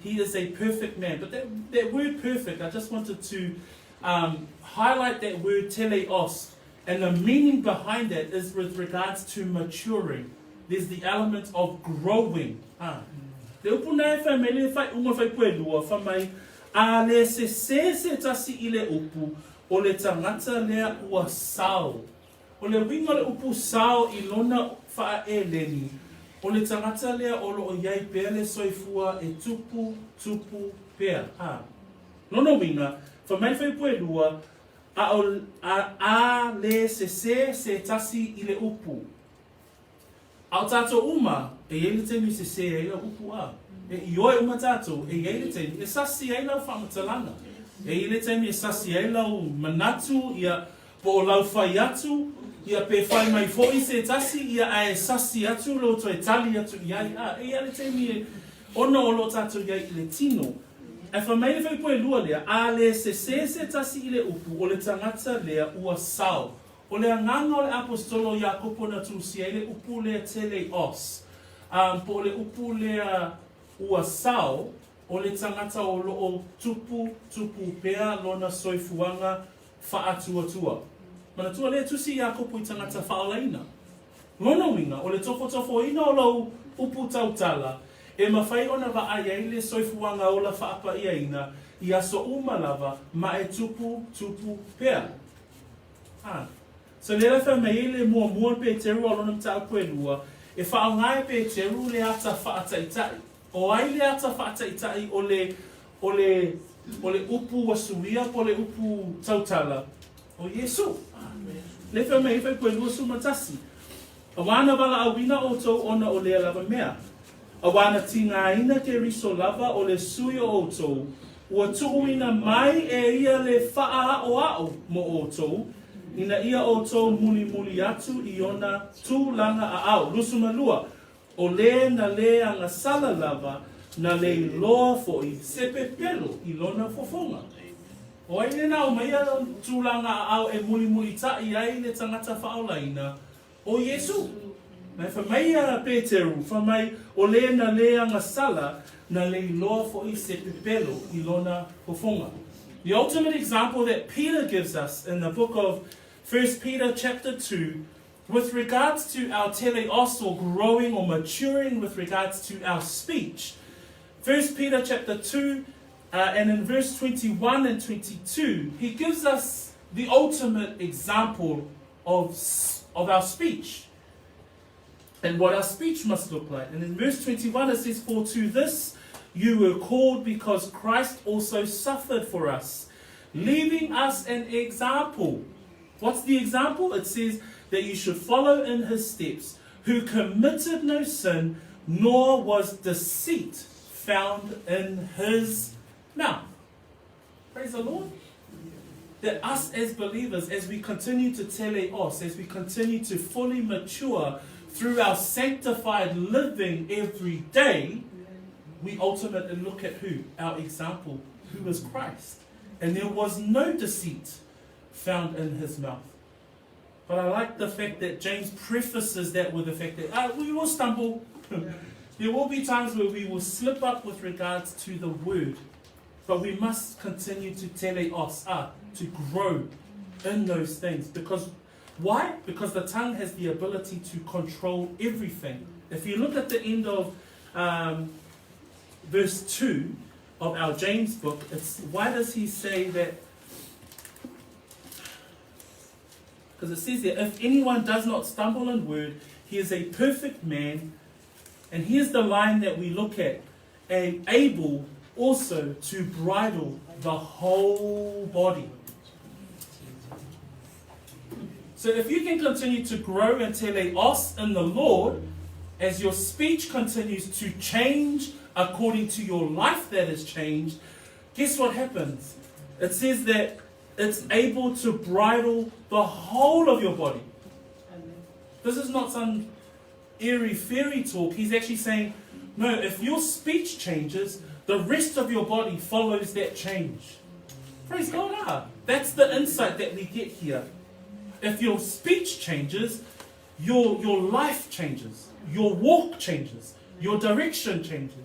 he is a perfect man. But that, that word perfect, I just wanted to um, highlight that word teleos. And the meaning behind that is with regards to maturing. There's the element of growing. Ah. Le upu na e whai mai le whai unga whai pue lua, wha mai, a le se se se tasi i le upu, o le tangata lea ua sao. O le uiga o le upu sao i lona faaeleni, o le tagata lea o lo o i ai pea le soifua e tupu, tupu pea. A. Lona uiga, fai mai le fuaiupu e lua, a o, a, a le sesē se tasi i le upu. A o tātou uma, e i ai le taimi e sesē ai lau upu a. E ioe uma tātou, e i ai le taimi e sasi ai lau faamatalaga. E i ai le taimi e sasi ai lau manatu, ia, po o lau fai atu, ia, pe fai mai foʻi se tasi, ia, ae sasi atu lou toe tali atu i ai, a, e i ai le taimi e ono o lo tātou i ai i le tino. Ae fai mai le fuaiupu e lua lea, a le sesē se tasi i le upu, o le tagata lea ua sao. O le agaga o le Aposetolo o Iakopo na tusia ai le upu lea teleios, um, po o le upu lea ua sao, o le tagata o lo o tupu, tupu pea lona soifuaga faatuatua. Manatua lea tusi Iakopo i tagata faaolaina. Lona uiga, o le tofotofoina o lou upu tautala, e mafai ona vaai ai le soifuaga ola faapaiaina i aso uma lava ma e tupu, tupu pea. A. So lea la fai mai ai le muamua o Peteru a o lona mataupu e lua, e faaaoga e Peteru le ata faataitai. O ai le ata faataitai o le, o le, o le upu ua suia po o le upu tautala? O Iesu. Lea fai mai ai fuaiupu e 21. Auā na valaauina outou ona o lea lava mea. Auā na tigaina Keriso lava o le Sui o outou, ua tuuina mai e ia le faaaoao mo outou, ina ia outou mulimuli atu i ona tulaga aao. 22, O lē na lē agasala lava, na lē iloa foʻi se pepelo i lona fofoga. O ai lena aumaia tulaga aao e mulimulitaʻi ai le tagata faaolaina? O Iesu. Na e fai mai a Peteru, fai mai, O lē na lē agasala, na lē iloa foʻi se pepelo i lona fofoga. The ultimate example that Peter gives us in the book of 1 Peter chapter 2 with regards to our teleos or growing or maturing with regards to our speech. 1 Peter chapter 2 uh, and in verse 21 and 22, he gives us the ultimate example of, of our speech. And what our speech must look like. And in verse 21 it says, For to this you were called because Christ also suffered for us, leaving us an example. What's the example? It says that you should follow in his steps, who committed no sin, nor was deceit found in his mouth. Praise the Lord. That us as believers, as we continue to teleos, as we continue to fully mature through our sanctified living every day, we ultimately look at who? Our example, who is Christ. And there was no deceit found in his mouth. But I like the fact that James prefaces that with the fact that ah, we will stumble. there will be times where we will slip up with regards to the word. But we must continue to teleos, ah, to grow in those things. Because why? Because the tongue has the ability to control everything. If you look at the end of um, verse 2 of our James book, it's why does he say that? Because it says there, if anyone does not stumble in word, he is a perfect man. And here's the line that we look at a able also to bridle the whole body. So if you can continue to grow and teleos in the Lord, as your speech continues to change according to your life that is changed, guess what happens? It says that it's able to bridle the whole of your body. This is not some airy fairy talk. He's actually saying, no, if your speech changes, the rest of your body follows that change. Praise God. Ah. That's the insight that we get here. If your speech changes, your, your life changes, your walk changes, your direction changes.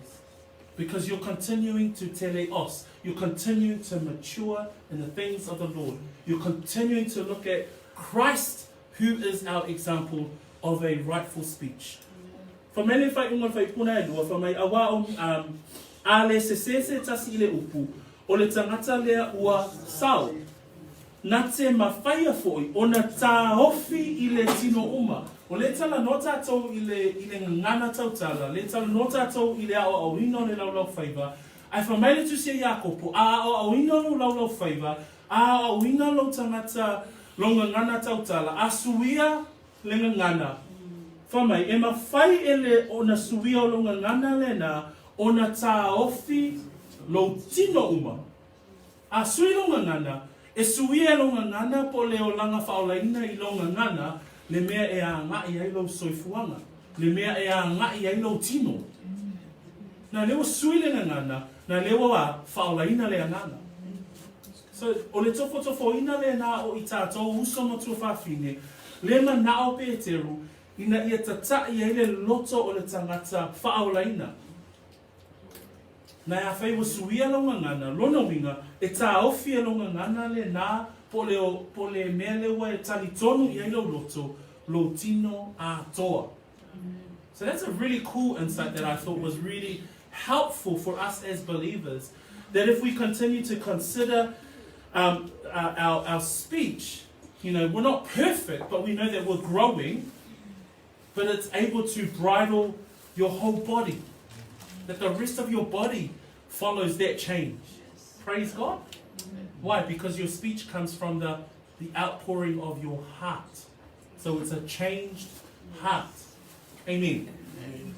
Because you're continuing to teleos. You're continuing to mature in the things of the Lord. You're continuing to look at Christ, who is our example of a rightful speech. Fa mai le faaiuga o le faipuna e lua, fa mai, Auā o, um, a le sesē se tasi i le upu, o le tagata lea ua sao. Na te mawhaia foʻi ona tāofi i le tino uma. O le tala noa tātou i le, i le gagana tautala, le tala noa tātou i le aoaoina o le laulauwhaiva, ae fa mai le Tusi a Iakopo, a aoaoina lou laulauwhaiva, a aoaoina lou tagata, lou gagana tautala, a suia le gagana. Fa mai, e mawhai e le ona suia o lou gagana lena ona tāofi lou tino uma. A sui lou gagana, e suia e lou gagana po o le olaga faaolaina i lou gagana le mea e agaʻi ai lou soifuaga, le mea e agaʻi ai lou tino. Na lea ua sui le gagana, na lea ua faaolaina le agaga. So, o le tofotofoina lenā o i tātou uso ma tuafafine, le manao Peteru, ina ia tataʻi ai le loto o le tagata faaolaina. Na e afai ua suia lou gagana, lona uiga, e tāofi e lou gagana lenā po o le, po o le mea lea ua e talitonu i ai lou loto, lou tino atoa. So that's a really cool insight that I thought was really helpful for us as believers, that if we continue to consider um, our, our speech, you know, we're not perfect, but we know that we're growing, but it's able to bridle your whole body. That the rest of your body follows that change. Praise God. Why? Because your speech comes from the, the outpouring of your heart. So it's a changed heart. Amen. Amen.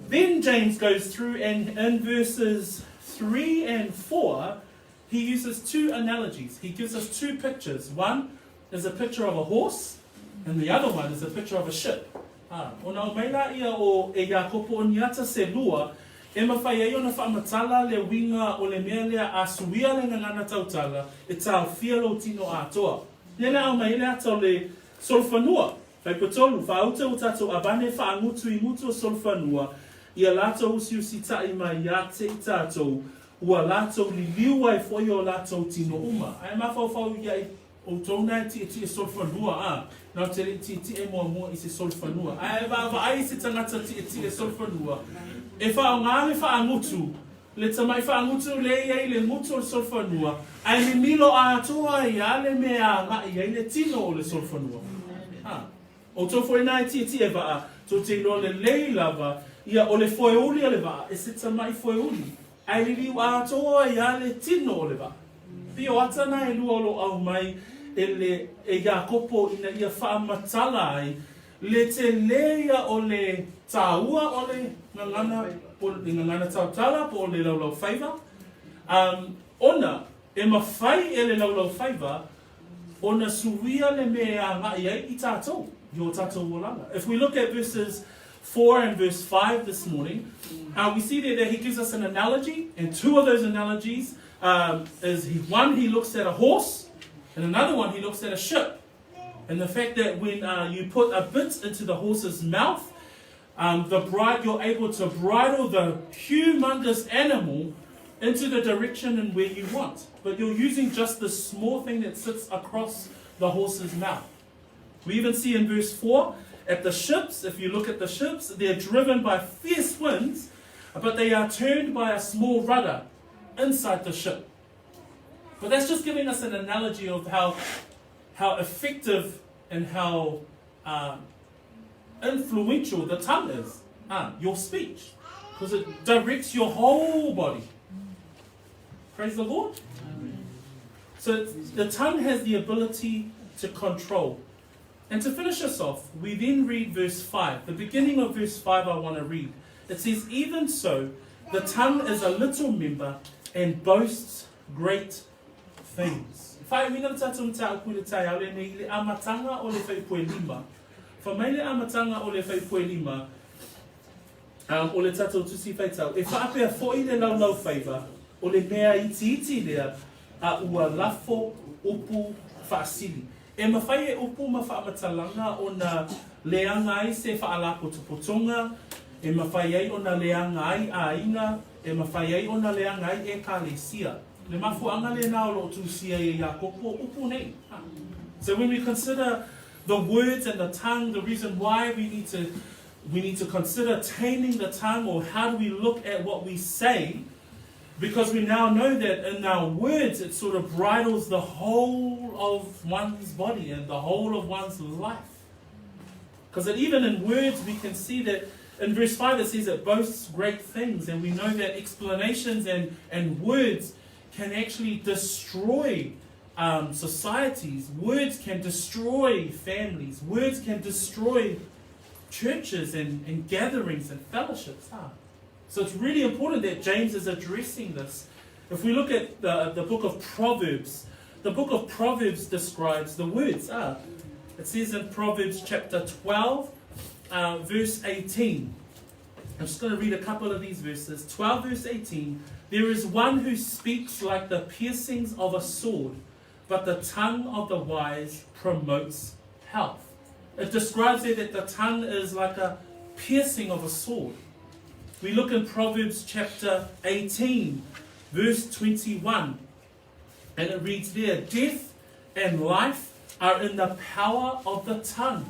Then James goes through and in verses 3 and 4, he uses two analogies. He gives us two pictures. One is a picture of a horse, and the other one is a picture of a ship. Ā, ona o mai la ia o e Iakopo o Niata se lua, e mawhai ai ona whaamatala le winga o le mea lea a suia le ngangana tautala e taofia lou tino atoa. Lele ao mai le ata o le solofanua. Faipatolu, whaauta o tatou avane whaangutu i ngutu o solofanua, ia latou usiusi taʻi mai ia te i tatou, ua latou liliu ai foʻi o latou tino uma. Ae mafaufau ia i outou na e tietie solofanua, a, na te le tietie muamua i se solofanua. Ae vaavaai i se tagata tietie solofanua, e faaaoga le faangutu, le tamai faangutu le i ai le gutu o le solofanua, ae mimilo atoa ai a le mea e agaʻi ai le tino o le solofanua. A, outou foi na e tietie vaa, Tou te iloa lelei lava, ia, o le foeuli a le vaa, e se tamaʻi foeuli, ae liliu atoa ai lava le tino o le vaa. Pei o ata na e lua o lo o aumai e le e Iakopo ina ia faamatala ai le tele ia o le tāua o le gagana po o le gagana tautala po o le laulaufaiva, um, ona e mafai e le laulaufaiva ona suia le mea e agai ai i tātou, i o tātou olaga. If we look at verses 4 and verse 5 this morning, we see there that he gives us an analogy, and two of those analogies is he, one, he looks at a horse, and another one, he looks at a ship. And the fact that when you put a bit into the horse's mouth, the bride, you're able to bridle the humongous animal into the direction and where you want. But you're using just the small thing that sits across the horse's mouth. We even see in verse 4 at the ships, if you look at the ships, they're driven by fierce winds, but they are turned by a small rudder inside the ship. But that's just giving us an analogy of how, how effective and how influential the tongue is, your speech, because it directs your whole body. Praise the Lord. Amen. So the tongue has the ability to control. And to finish us off, we then read verse 5. The beginning of verse 5 I want to read. It says, Even so, the tongue is a little member and boasts great things. Faaiuina le tatou mataupu i le taeao lenei i le amataga o le Faipuelima. Fa mai le amataga o le Faipuelima um, o le tatou tusi faitau, e faapea foi le laulaufaiva o le mea itiiti lea a ua lafo upu faasili. E mafai e upu ma faamatalaga ona leaga ai se faalapotopotoga, e mafai ai ona leaga ai aiga, e mafai ai ona leaga ai ekalesia. Le mafuaaga lena o lo o tusia ai e Iakopo upu nei. So when we consider the words and the tongue, the reason why we need to we need to consider taming the tongue or how do we look at what we say because we now know that in our words it sort of bridles the whole of one's body and the whole of one's life. Because even in words we can see that in verse 5 it says it boasts great things, and we know that explanations and, and words can actually destroy societies. Words can destroy families. Words can destroy churches and, and gatherings and fellowships. Huh? So it's really important that James is addressing this. If we look at the, the book of Proverbs, the book of Proverbs describes the words. It says in Proverbs chapter 12, verse 18. I'm just going to read a couple of these verses. 12, verse 18. There is one who speaks like the piercings of a sword, but the tongue of the wise promotes health. It describes there that the tongue is like a piercing of a sword. We look in Proverbs chapter 18, verse 21, and it reads there Death and life are in the power of the tongue.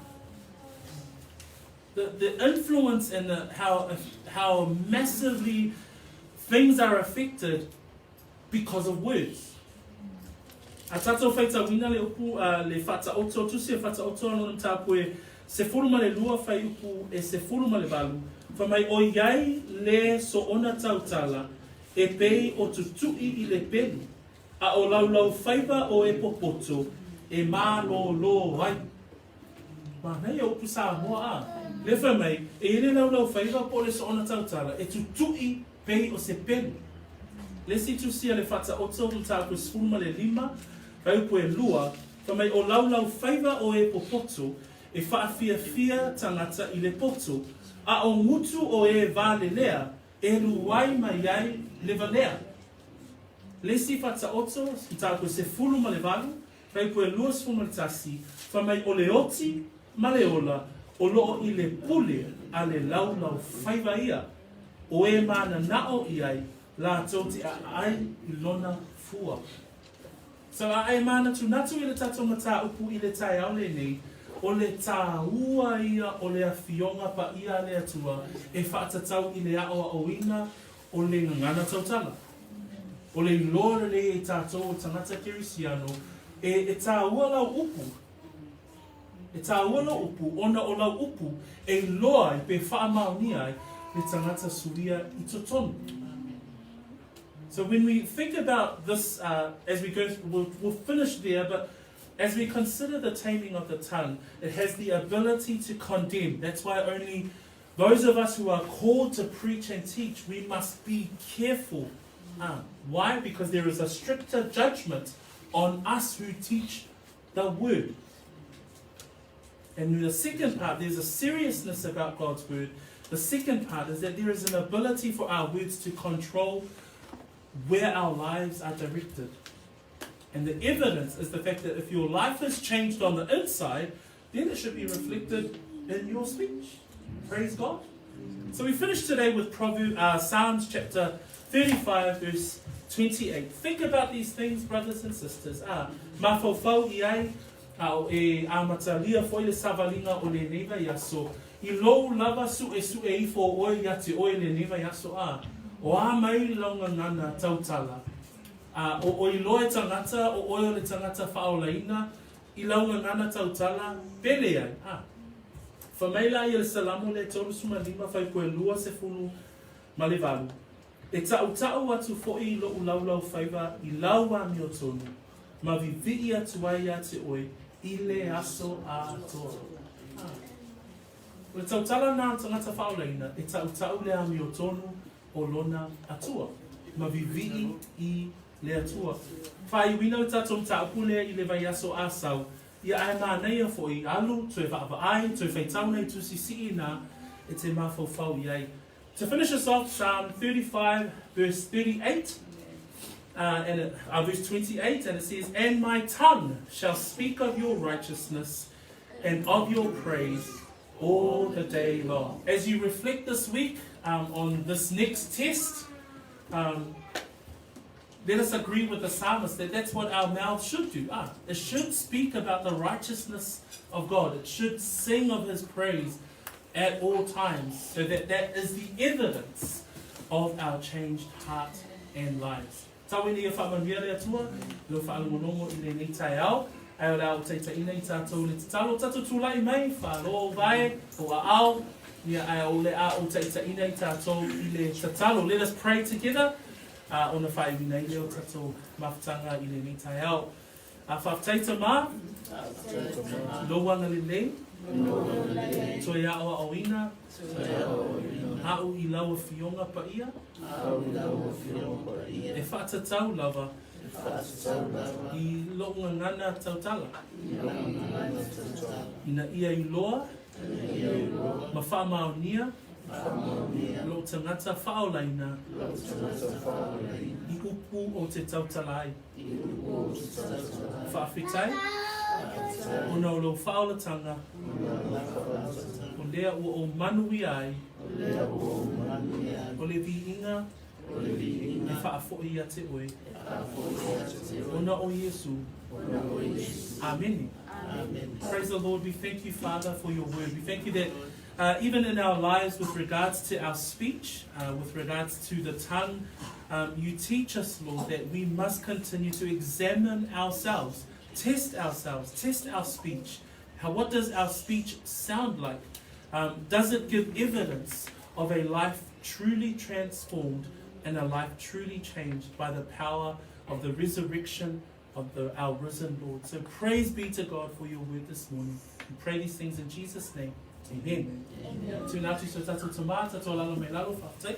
The, the influence and the, how, how massively things are affected because of words. A tatou faitauina le upu a le Faataoto, tusi e Faataoto a lona mataupu e 12 fuaiupu e 18, fai mai, ʻOiai le soona tautala e pei o tutuʻi i le pelu, a o laulaufaiva o e popoto e malōlō ai. Manaia upu Samoa a. Lea fai mai, e i ai le laulaufaiva po o le soona tautala e tutuʻi pei o se pelu. Le isi tusi a le Faataoto mataupu e 15, fuaiupu e lua, fai mai o laulaufaiva o e popoto e faafiafia tagata i le poto, a o gutu o e valelea e luai mai ai le valea. Le isi Faataoto mataupu e 18, fuaiupu e 21, fai mai o le oti ma le ola o loo i le pule a le laulaufaiva ia, o e mananao i ai latou te aai i lona fua. So a e manatunatu i le tatou mataupu i le taeao lenei, o le tāua ia o le Afioga Paia a le Atua e faatatau i le aoaoina o le gagana tautala. O le iloa lelei e tatou o tagata kerisiano e, e tāua lau upu. E tāua lou upu, ona o lau upu e iloa ai pe faamaonia ai le tagata suia i totonu. So when we think about this, as we go, we'll, we'll finish there, but as we consider the taming of the tongue, it has the ability to condemn. That's why only those of us who are called to preach and teach, we must be careful. Why? Because there is a stricter judgment on us who teach the word. And the second part, there's a seriousness about God's word. The second part is that there is an ability for our words to control where our lives are directed. And the evidence is the fact that if your life has changed on the inside, then it should be reflected in your speech. Praise God. So we finish today with Proverbs, Psalms chapter 35, verse 28. Think about these things, brothers and sisters. Ah, mafaufau i ai, a o e amatalia foi le savaliga o lenei vaiaso, i lou lava su'esu'e ifo o oe ia te oe lenei vaiaso, a o a mai lau gagana tautala, a o oe iloa e tagata o oe o le tagata faaolaina i lau gagana tautala, pele ai, a. Fai mai la ia le Salamo lea 35 faipue 28, E taʻutaʻu atu foʻi i loʻu laulau faiva i lau amiotonu, ma vivii atu ai ia te oe i le aso atoa. A. O le tautala na a le tagata faaolaina, e taʻutaʻu le amiotonu o lona Atua, ma vivii i le Atua. Faaiuina le tatou mataupu lea i le vaiaso a sau, ia ae manaia foʻi, alu, toe vaavaai, toe faitau nai tusi sii na e te mafaufau i ai. To finish us off, Psalm 35, verse 38, and it, verse 28, and it says, And my tongue shall speak of your righteousness and of your praise all the day long. As you reflect this week on this next test, let us agree with the psalmist that that's what our mouths should do. It should speak about the righteousness of God. It should sing of his praise at all times, so that that is the evidence of our changed heart and lives. Tau ina ia faamanuia le Atua, lou faalogologo i lenei taeao, ae o le a ou taitaiina i tatou le tatalo, tatou tulai mai, faaloa ou vae, ou aao, ia ae o le a ou taitaiina i tatou i le tatalo. Let us pray together, ona faaiuina ai lea o tatou mafutaga i lenei taeao. A faafetai Tamā, lou agalelei, toe aoaoina, a'u i lau Afioga paia, e faatatau lava i lo'u gagana tautala, ina ia iloa ma faamaonia lou tagata faaolaina i upu ou te tautala ai. Faafetai, ona o lou faaolataga, o lea ua ou manuia ai, o le viiga e faafoi ia te oe, ona o Iesu. Amene. Praise the Lord. We thank you, Father, for your word. We thank you that even in our lives, with regards to our speech, with regards to the tongue, you teach us, Lord, that we must continue to examine ourselves, test ourselves, test our speech. How, what does our speech sound like? Does it give evidence of a life truly transformed and a life truly changed by the power of the resurrection of the, our risen Lord? So praise be to God for your word this morning. We pray these things in Jesus' name. Amen. Amen. Tūnā atu so tātou tamā, tātou lalo me lalo, whafetai.